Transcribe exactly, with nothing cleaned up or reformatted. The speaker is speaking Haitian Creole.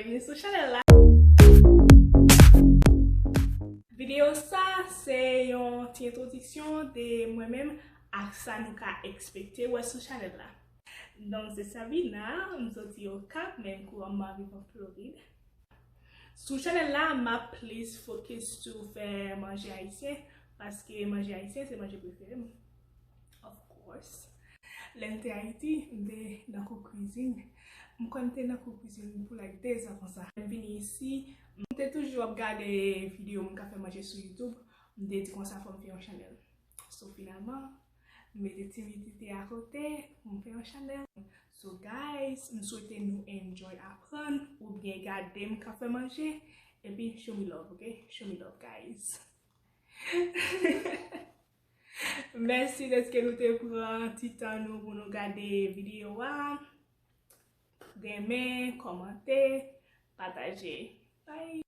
Byenveni sou chanèl la. Videyo sa se yon ti entwodiksyon de mwen menm ak sa nou ka ekspekte wè sou chanèl la. Donk se Sabina, m soti Okap, men kouran m ap viv an Florid. Sou chanèl la, m ap plis fokis sou fè manje ayisyen, paske manje ayisyen se manje prefere m. Of course. Lè m te Ayiti, m te nan kou kwizin. M kwè m te nan kou kwizin pou like de zan konsa. Lè m vini isi, m te toujou ap gade videyo moun k ap fè manje sou YouTube. M te di konsa fò m fè yon chanèl. So finalman, m mete timidite akote, m fè yon chanèl. So guys, m swete nou enjoy aprann oubyen gade m k ap fè manje. Epi show me love, ok? Show me love, guys. Mèsi dèske nou te pran ti tan nou pou nou gade videyo a. Renmen, kòmante, pataje. Bye!